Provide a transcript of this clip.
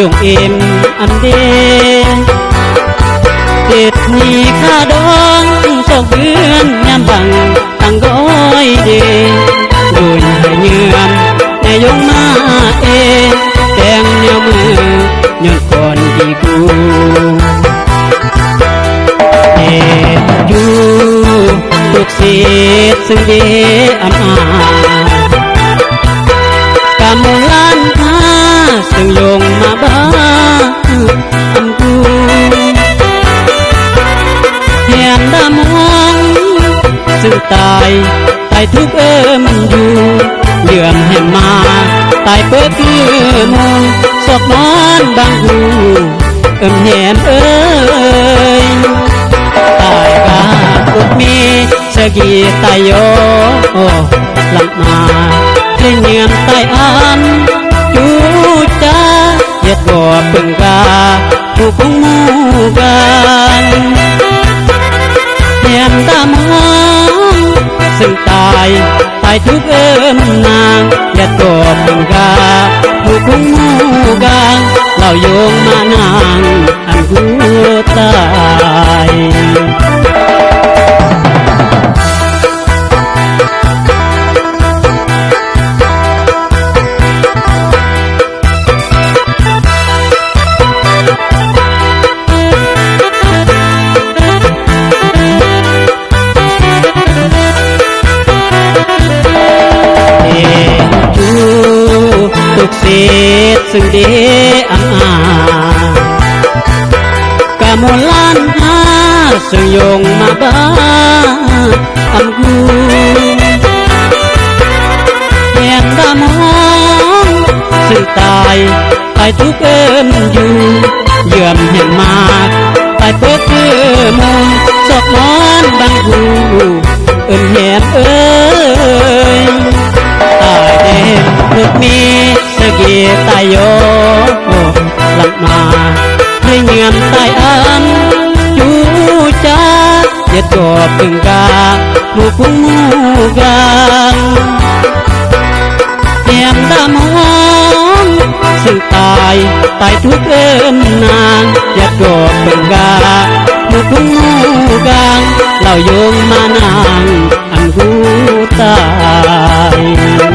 ຈົງເອັມອັນເດ ເຮັດໜີ້ຄ່າດອງ ຊອກເດືອນຍາມບັງຕັ້ງດ້ອຍເດ ໂດຍໃຫ້ເງືອມແນຍົງມາເອ ແຕ່ງແນວມືຍ້ອນກ່ອນດີກູ ເຮັດຢູ່ ທຸກເສດເຊິ່ງເດອຳອາ ກາມໂມລານພາເຊິ່ງຢົງມາບາອຳກູ ແຮມດາມອງເຊິ່ງຕາຍ ຕາຍທຸກເອີ້ມຢູ່ ເຍືອມແຮມມາ ຕາຍເປີກຄືໝູ່ ຊອກນອນບາງຫູ ເອີ້ມແຮມເອີຍ ຕາຍກາລົດເມ ສະກີຕາຍຍໍ ລຳມາ ເຮັດເງືອມຕາຍອັນ ຈູຈາ ເຮັດບໍ່ເປິງກາ ຜູ້ຄົງໝູ່ກັນ ແຮມຕາມອງເຊິ່ງຕາຍ ຕາຍທຸກເອີ້ມນາງ ແດດກໍເພິ່ງກາ ໝູ່ກຸງໝູ່ກາງ ລາວໂຍງມານາງ ອັນຜູ້ຕາຍ. ເດຈູ ທຸກເສດເຊິ່ງເດອາ ກາມົນລ້ານອາ ເຊິ່ງຢົງມາບາອຳກູ ແຮມດາມອງເຊິ່ງຕາຍ ຕາຍທຸກເອີ້ມຢູ່ ເຍືອມແຮມມາກ ຕາຍເປີດຄືໝູ່ ຊອກນອນບັງຫູ ເອີ້ນແຮມເອີຍ ຕາຍແດ່ລົດເມ ສະເກຕາຍຍໍ ຫຼັງມາ ໄດ້ເງືອມຕາຍອັນ ຈູຈາ ເຮັດກໍເພິ່ງກາ ໝູ່ກຸງໝູ່ກາງ ແຮມດາມອງເຊິ່ງຕາຍ ຕາຍທຸກເອີ້ມນາງ ຢາດກໍເພິ່ງກາ ໝູ່ກຸງໝູ່ກາງ ລາວໂຍງມານາງ ອັນຜູ້ຕາຍ.